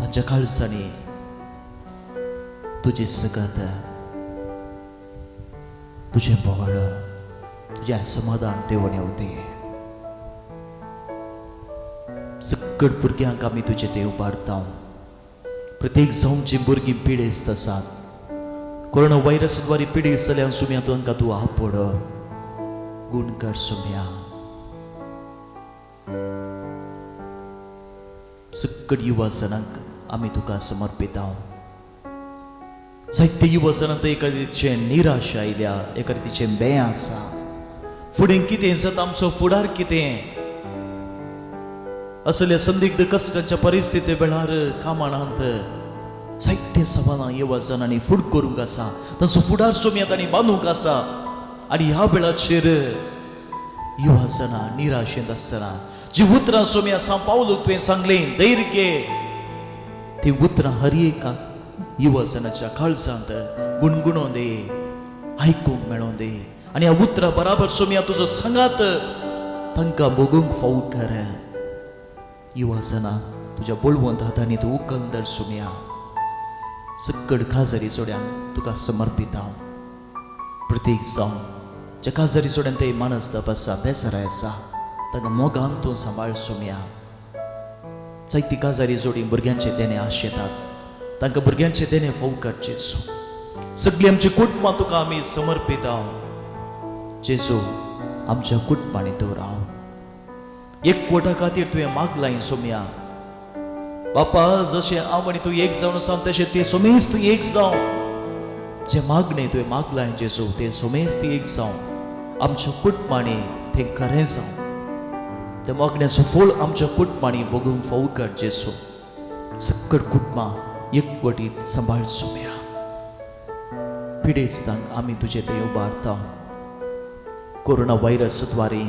Speaker 2: तांच्या काळजांनी तुजी सगत, तुजें बळ, तुजें समाधान देवण येवं. सकट भुरग्यांक आमी तुजें ते उबारता. प्रत्येक जावची भुरगीं पिडेस्त आसात, कोरोना व्हायरस द्वारे पिडेस्त जाल्यार सुम्या तांकां तूं आपोड गुणकर सुम्या. सकट युवा जणांक आमी तुका समर्पिता. जायते युवा जणांत एका निराशा आयल्या, एका तिचें बें आसा, फुडें कितें जाता, आमचो फुडार कितें, असल्या संदिग्ध कश्टांच्या परिस्थिती वेळार कामाणांत जायते सवालां युवा जणांनी फुड करूंक आसा, तांचो फुडार सोम्या तांणी बांदूंक आसा. आनी ह्या वेळाचेर युवा जणां निराशेंत आसतना जी उतरां सोम्या सांव पावलूक तुवें सांगलें धैर्य घे, ती उतरां हर एका युवा जणाच्या काळजांत गुणगुणों दे, आयकूंक मेळों दे. आनी ह्या उतरां बराबर सोम्या तुजो सांगात तांकां भोगूंक फावो कर. युवा जणां तुज्या बळवंत हातांनी तूं उखल सोम्या. सकट काजारी जोड्यांक तुका समर्पिता. प्रत्येक जावन ज्या काजारी जोड्यान ते मानसताप आसा, बेजाराय आसा, तांकां मोगान तूं सांबाळ सोम्या. जायती काजारी जोडी भुरग्यांचे देणे आशेतात, तांकां भुरग्यांचे देणे फोव काडचे. सगळीं आमची कुटुंबां तुका आमी समर्पिता. जेजू आमच्या कुटुंबांनी तूं राव. एकवटा खातीर तुवें मागलां सोम्या. बापा जशें हांव आनी तूं एक जावन आसा तशें ते सोमेस्त एक जावं. जें मागणें तुवें मागलां जेजू तें सोमेस्त एक जावं. आमच्या कुटुंबांनी तें खरें जावं. तें मागण्याचो फळ आमच्या कुटुंबांनी भोगूंक फावो कर जेजू. सकट कुटुंबां एकवटीत सांबाळ सोम्या. पिडेस्तांक आमी तुजे थंय उबारता. कोरोना व्हायरस द्वारे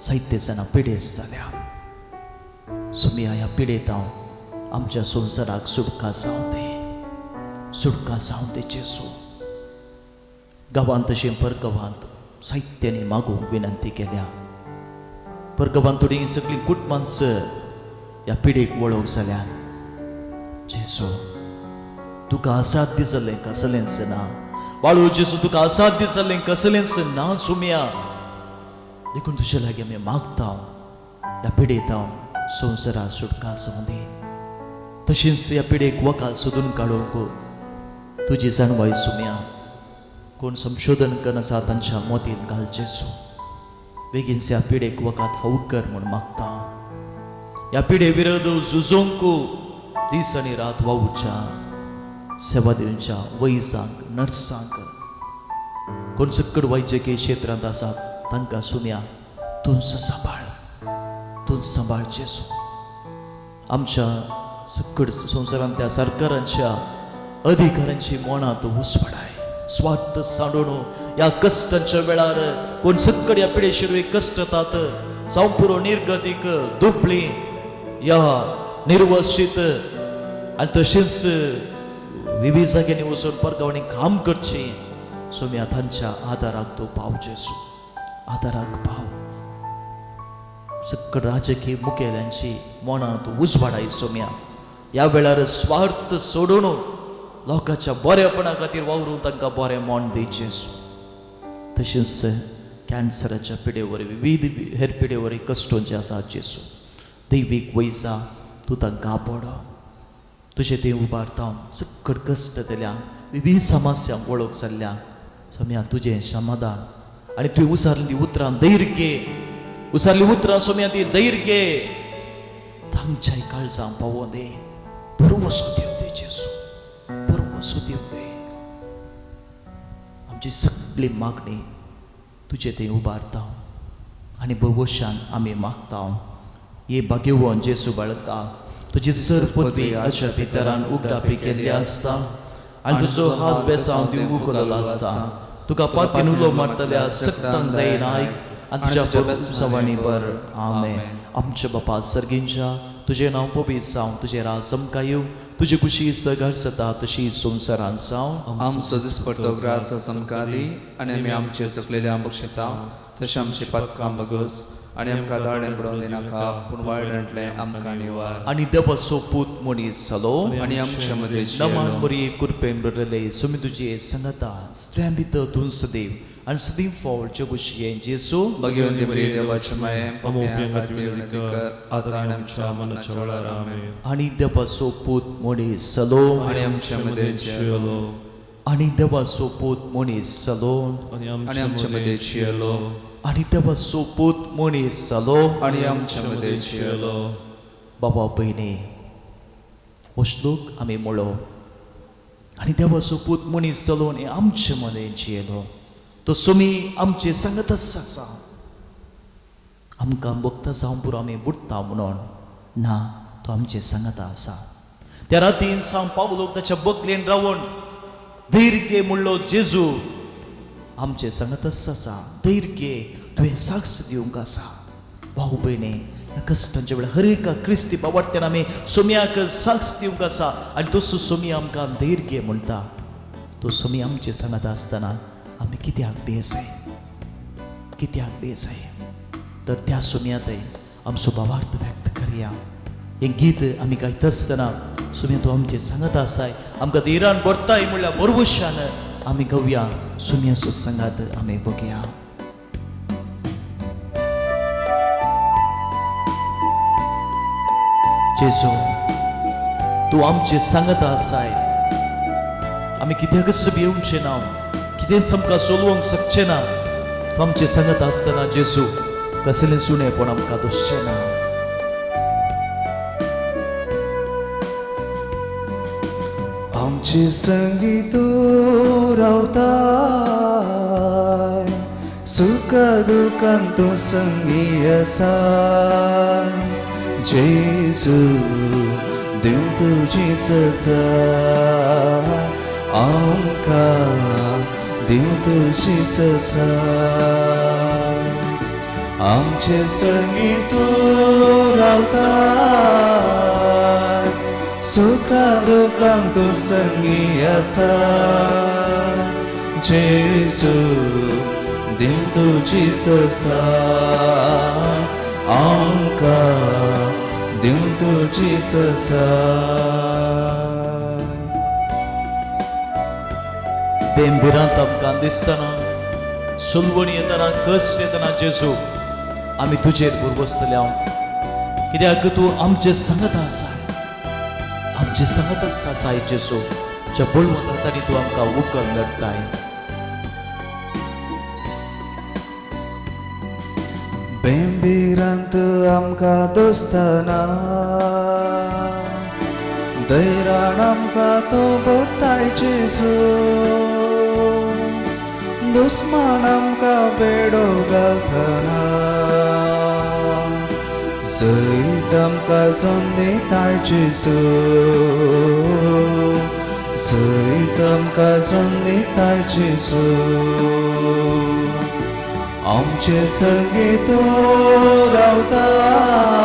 Speaker 2: जायते जाणां पिडेस्त जाल्या. सोम्या ह्या पिडेत आमच्या संवसाराक सुटका जावं दे, सुटका जावं दे जेजू. गांवांत तशें परगांवांत साहित्यांनी मागूंक विनंती केल्या. परगांवांत थोडीं सगळीं कुटुंबांच ह्या पिडेक वळख जाल्या. जेजू तुका असाध्य जालें कसलेंच ना. बाळू जेजू तुका असाध्य जालें कसलेंच ना सोम्या. देखून तुजे लागीं आमी मागता ह्या पिडेत संवसारा सुटका जावं दी. तशेंच ह्या पिडेक वखद सोदून काडूंक तुजी जाणवाय सोम्या. कोण संशोधन करना तांच्या मोतीन घाल जेजू. बेगीन ह्या पिडेक वखद फावो कर म्हूण मागता. ह्या पिडे विरोध झुजोंक दीस आनी रात वावुरच्या सेवा दिवच्या वैजांक, नर्सांक, कोण सकट वैजकीय क्षेत्रांत आसात तांकां सोम्या तूंच सांबाळ, तूंच सांबाळ जेजू. आमच्या सकट संवसारांत त्या सरकारांच्या अधिकाऱ्यांची मनां तूं उसपडाय. स्वार्थ सांडून ह्या कश्टांच्या वेळार कोण सकट ह्या पिडे शिरवे कश्टतात जावं पुरो निर्गतीक दुबळी ह्या निर्वशीत आनी तशेंच विविध जाग्यांनी वचून परगांवांनी काम करचें सोम्या तांच्या आदाराक तूं पाव जेजू, आदाराक पाव. सकट राजकीय मुखेल्यांची मनां तूं उजवाडाय सोम्या. ह्या वेळार स्वार्थ सोडून लोकांच्या बरेपणा खातीर वावरून तांकां बरें मन दी जेजू. तशेंच कॅन्सराच्या पिडे वरवीं विविध हेर पिडे वरवीं कश्टोंचे आसा जेजू. दैवीक वैजा तूं तांकां आपोड. तुजें तें उबारता सकट कश्ट जाल्या विविध समस्यांक वळख जाल्ल्या सोम्या तुजें समाधान आनी तुवें उसारली उतरां धैर्य घे, उसारली उतरां सोम्या ती धैर्य घे तांच्याय काळजां पावों दे. भरवसो दिवं दे जेजू, भरवसो दिवं दे. आमची सगळी मागणी तुजे थंय उबारता आनी भरवशान आमी मागता. हे भाग्यवान जेजू बाळका, तुजी सर पदवी आच्या भितरान उगडापी केल्ली आसता आनी तुजो हात बेसांव दिवंक उखललो आसता. तुका पातीन उलो मारतल्या सक्तांक दयेन आयक आनी तुज्या सवाणी बर. आमेन. आमच्या बापा सर्गींच्या, तुजें नांव पवित्र जावं, तुजें राज आमकां येवं, तुजी खुशी सगळ सता तशी संवसारांत जावं.
Speaker 3: आमचो दिसपडतो ग्रास आमकां दी आनी आमी आमचे चुकलेले आम बक्षिता तशें आमचे पातकां बगस आनी आमकां दाडें पडोवन दिनाका पूण वायटांतलें आमकां निवार.
Speaker 2: आनी देवाचो पूत मनीस जालो
Speaker 3: आनी आमच्या मदें
Speaker 2: नमान
Speaker 3: जियेलो.
Speaker 2: मरये कुरपेन बरले सुमी तुजे संगता स्त्रियां भितर तूं सदैव आनी सदीं फावट जगुशिये जेसू.
Speaker 3: भगवंती बरी देवाचे माये पापयां खातीर विनंती कर आतां आनी आमच्या मरणाच्या वेळार. आमेन.
Speaker 2: आनी देवाचो पूत मनीस जालो
Speaker 3: आनी आमच्या मदें जियेलो.
Speaker 2: आनी देवाचो पूत मनीस जालो
Speaker 1: आनी
Speaker 3: आनी आमच्या मदें जियेलो.
Speaker 2: आनी देवाचो पूत मनीस जालो
Speaker 3: आनी आमच्या मदें जियेलो.
Speaker 2: बाबा भयणी, हो श्लोक आमी म्हणलो. आनी देवाचो पूत मनीस जालो आनी आमचे मदें जियेलो. तो सुमी आमचे सांगतच आसा. आमकां भोगता जावं पुरो आमी बुडटा म्हणून ना, तो आमचे सांगता आसा. त्या रातीन सांव पावलोक ताच्या बकलेन रावन धैर्य घे म्हणलो जेजू. आमचे सांगतच आसा, धैर्य घे, तुवें साक्ष दिवंक आसा. भाव भयणी, ह्या कश्टांच्या वेळार हर एका क्रिस्ती बाबाट्यान आमी सोम्याक साक्ष दिवंक आसा. आनी तसो सोमी आमकां धैर्य घे म्हणटा. तो सोमी आमचे सांगता आसतना आमी कित्याक बेजाय, कित्याक बेजाय? तर त्या सोम्यांतय आमचो भावार्थ व्यक्त करया. हें गीत आमी गायता आसतना सोम्या तूं आमचें सांगत आसाय, आमकां धैर्यान भरताय म्हणल्यार बरवशान आमी गावया. सोम्याचो सांगात आमी बघया. जेजू तूं आमचें सांगत आसाय. आमी कित्याकच भिवचें ना, कितेंच आमकां सोलोवंक शकचें ना. तूं आमचें सांगत आसतना जेजू कसलें सुणेपण आमकां दोशचें ना.
Speaker 3: आमचे संगी तूं रावताय, सुख दुखान तूं संगी आसाय. जेजू देव तुजी ससाय, आमकां देव तुजी ससाय. आमचे संगी तूं रावताय, सुखा दुखान तूं संगी आसाय. जेजू देव तुजी ससाय, आमकां देव तुजी ससाय.
Speaker 2: बेंबिरांत आमकां दिसतना, सुलवणी येतना, कश्ट येतना जेजू आमी तुजेर भरवसतले हांव. कित्याक तूं आमचे सांगत आसा, आमचे सांगत आसाय जेजू. ज्या बळवंत हातांनी तूं आमकां उकल नडटाय.
Speaker 3: बेंबिरांत आमकां दोस्तना, धैर्यान आमकां तूं भरताय जेजू. दुस्मान आमकां बेडो घालतना, जैत आमकां संदिताय जेजू. जैत आमकां संदिताय जेजू. आमचे संगी तूं रावताय,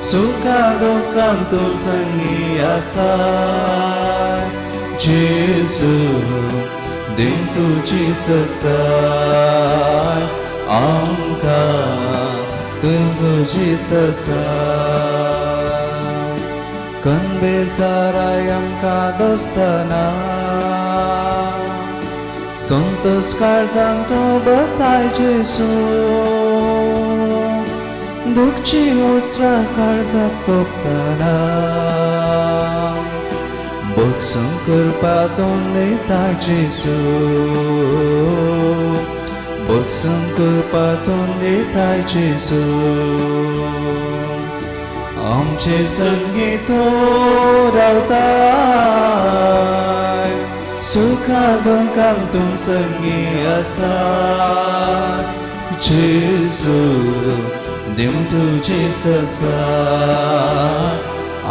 Speaker 3: सुखा दुखान तूं संगी आसाय. जेजू देव तुजी ससाय, आमकां तूं तुजी ससाय. कनबेजाराय आमकां दोस्तना, संतोष काळजान तूं बताय जेजू. दुखची उतरां काळजाक तोपतना, बक्षूं करपा तूं दिता जेजू. बक्षूं करपा तूं दिता जेजू. आमचे संगी तूं रावताय, सुखा दुखान तूं संगी आसाय. जेजू देव तुजी ससाय,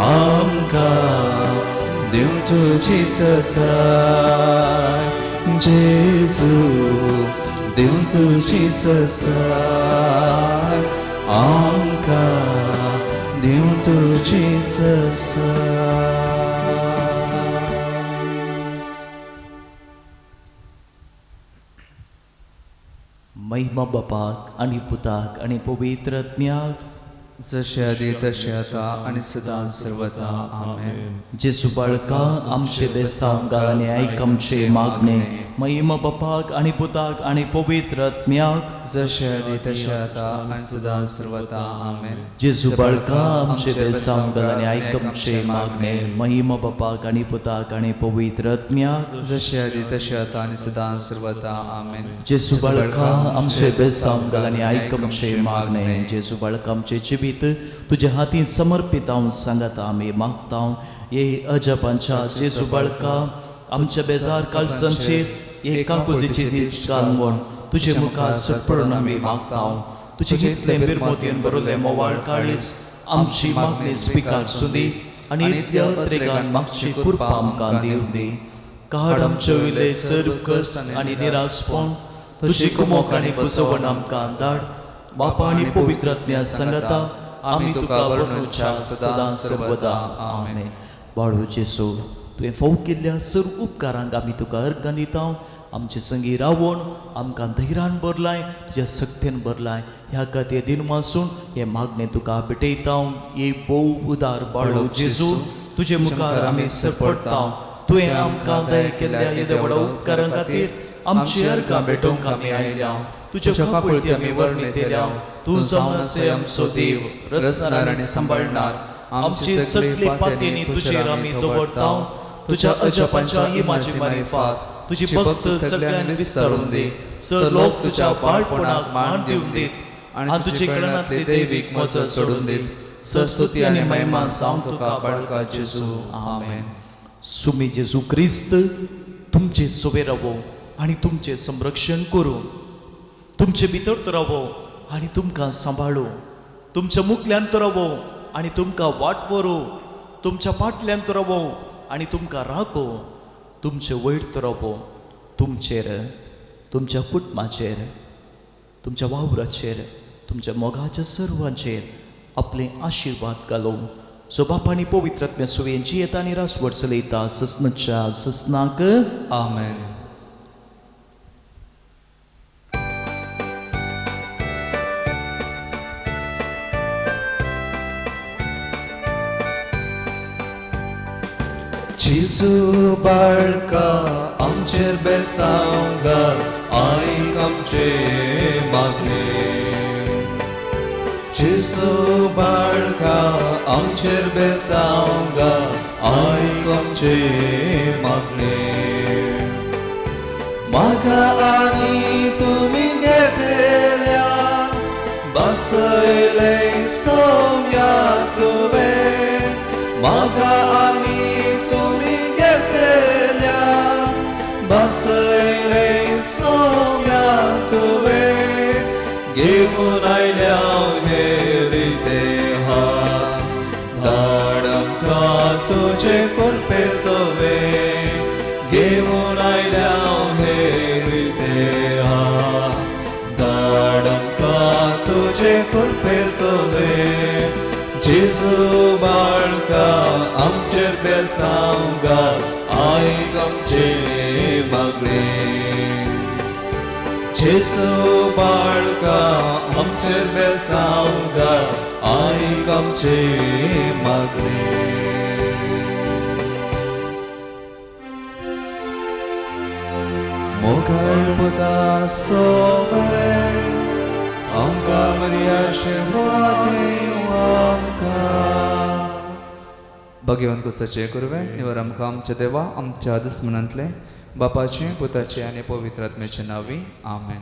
Speaker 3: आमकां देव तुजी ससाय. जेजू दिवं तुजी ससाय आमकां दिवं तुजी ससाय.
Speaker 2: महिमा बापाक आनी पुताक आनी पवित्र आत्म्याक,
Speaker 3: जशे आदी तशे आतां आनी सदां सर्वदा. आमेन.
Speaker 2: जेजू बाळका आमचे बेसांव घाल आनी आयक आमचे मागणे. महिमा बापाक आनी पुताक आनी पवित्र आत्म्याक,
Speaker 3: जशे आदी तशे आतां आनी सदां सर्वदा. आमेन.
Speaker 2: जेजू बाळका आमचे बेसांव घाल आनी आयक आमचे मागणे. महिमा बापाक आनी पुताक आनी पवित्र आत्म्याक,
Speaker 3: जशे आदी तशे आतां आनी सदां सर्वदा. आमेन.
Speaker 2: जेजू बाळका आमचे बेसांव घाल आनी आयक आमचे मागणे. जेजू बाळका आमचे जिवीत तुज्या हातीन समर्पित हांव सांगता आमी मागता हे अजपांच्या जेजू बाळका आमच्या बेजार काळजांचेर हे काकुळतीचे दीस घाल म्हूण तुजे मुखार सुटपडून आमी मागता. तुजे इतलें बिरमोतयेन बरोवलें मोवाळ काळीज आमची मागणी स्विकार सुंदी आनी इतल्या अत्रेगान मागची कृपा आमकां दिवं दी. काड आमचे वयले सर्व कस आनी निरासपण, तुजी कुमोक आनी पुजवण आमकां धाड. बापा आनी पवित्र आत्म्या सांगता आमी तुका वर्णुच्या सदां सर्वदा. आमेन. बाळू जेसू, तुवें फोव केल्ल्या सर्व उपकारांक आमी तुका अर्गां दिता. आमचे संगी रावोन आमकां धैर्यान भरलाय, तुज्या सक्तेन भरलाय, ह्या खातीर दिनवासून हें मागणें तुका भेटयता. हे भोव उदार बाळू जेजू, तुजे मुखार आमी सरपडटा. तुवें आमकां दया केल्ल्या येद्या व्हडा उपकारां खातीर आमची अर्गां भेटोवंक आमी आयल्या. तुज्या काकुळती आमी वर्णितल्या. तूं जावन आसे आमचो देव, रचणार आनी सांबाळणार. आमची सगळी पातयेनी तुजेर आमी दवरता. तुज्या अजापांच्या इमाजी मारिफात तुजी भक्त सगळ्यांनी विस्तारून दी. सर लोक तुज्या बाळपणाक मान दिवन दीत आनी तुजे कळणांतली दैवीक मजत सोडून दीत. सस्तुती आनी महिमा जावं तुका बाळका जेजू. आमेन. सुमी जेजू क्रिस्त तुमचे सोबे रावो आनी तुमचें संरक्षण करूं, तुमचे भितर तो रावो आनी तुमकां सांबाळू, तुमच्या मुखल्यान तो रावो आनी तुमकां वाट व्हरूं, तुमच्या फाटल्यान तो रावो आनी तुमकां राखो, तुमचे वयर तो रावो, तुमचेर, तुमच्या कुटुंबाचेर, तुमच्या वावराचेर, तुमच्या मोगाच्या सर्वांचेर आपले आशिर्वाद घालूं. सो बापा आनी पवित्र आत्म्या सुवेन जियेता आनी रासवट चलयता ससनाच्या ससनाक.
Speaker 3: आमेन.
Speaker 1: जेजू बाळका आमचेर बेसांव घाल, आयक आमचे मागणे. जेजू बाळका आमचेर बेसांव घाल, आयक आमचे मागणे. म्हाका आनी तुमी घेतल्या बसयलें सोम्या तुवें, म्हाका आनी तुमी घेतल्या बसयलें सोम्या तुवें, घेवन आयल्या हे रिते हात, धाड आमकां तुजे कृपे सवे, घेवन आयल्या हे रिते हात, धाड आमकां तुजे कृपे सवे. जेजू बाळका आमचेर बेसांव घाल, आयक आमचे मागणे. जेजू बाळका आमचेर बेसांव घाल, आयक आमचे मागणे. मोगाळ पुता सोवे आमकां बरी आशिर्वाद दिवं आमकां.
Speaker 3: भगवंत कुसाचे कुरवे निवर आमकां आमच्या देवा आमच्या दुस्मनांतले बापाचे पुताचे आनी पवित्र आत्म्याचे नांवी. आमेन.